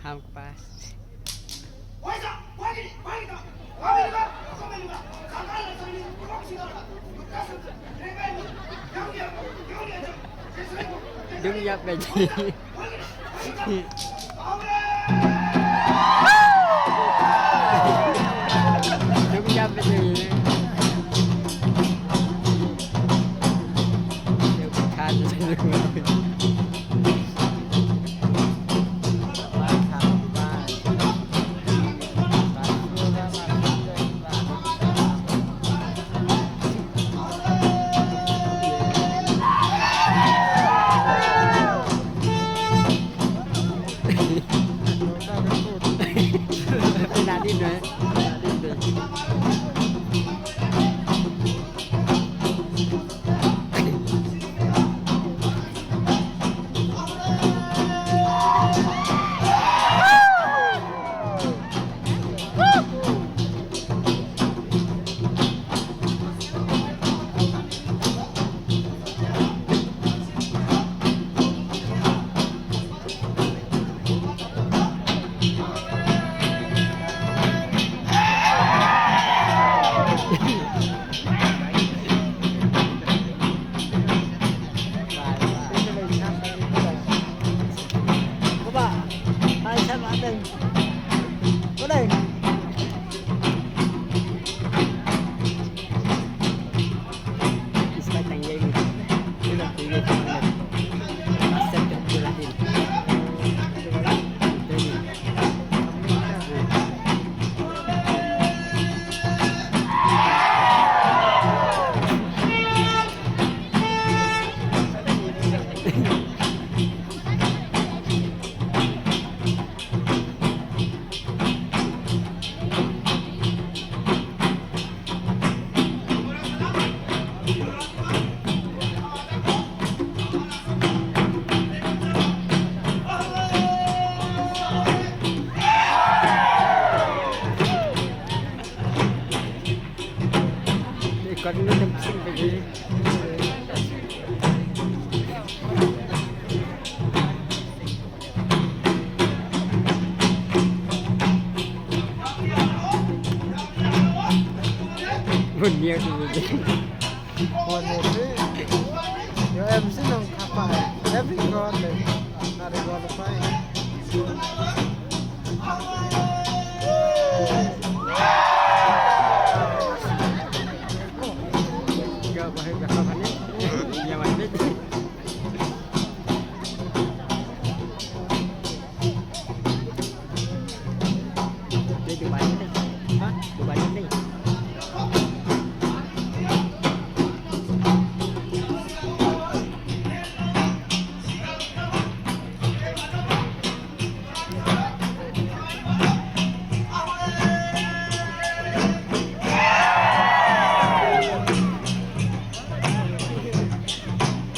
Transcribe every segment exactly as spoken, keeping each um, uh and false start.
Ham kpas. Dung yap ka ji. Dung yap ka ji. Dung khan. Bun niat tu je. Bun niat tu. Yo, em sih nong kapa. Every God le. Nari God le pai. Ga bahai ga kapa ni. Nyaman ni. Dia Dubai ni. Ha? Dubai ni.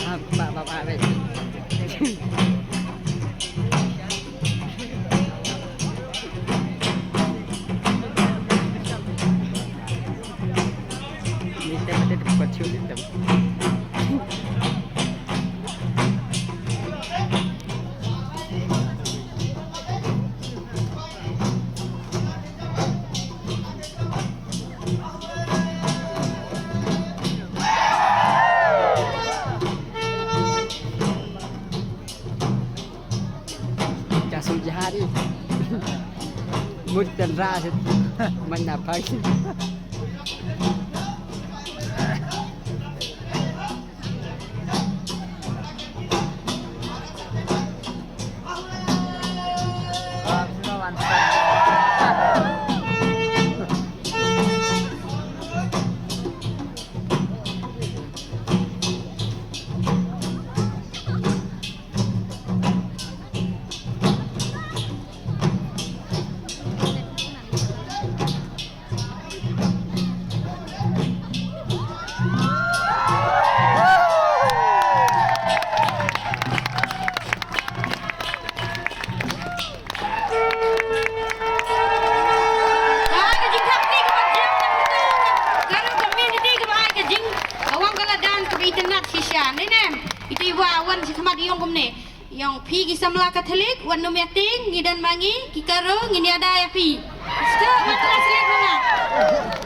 Ah, ba, ba, ba, ba. Ka sum jahari. Mut dan ra sit. Mana pagi. Ïa, ne ne, ito iwa wan shi khmat ïong kumne. Ïong phi ki samla Katholik, wan nym ïa ting, ngi don ma ngi, ki karo, ngin ïada ïa phi. Sto, wan nym ïa ting, wan.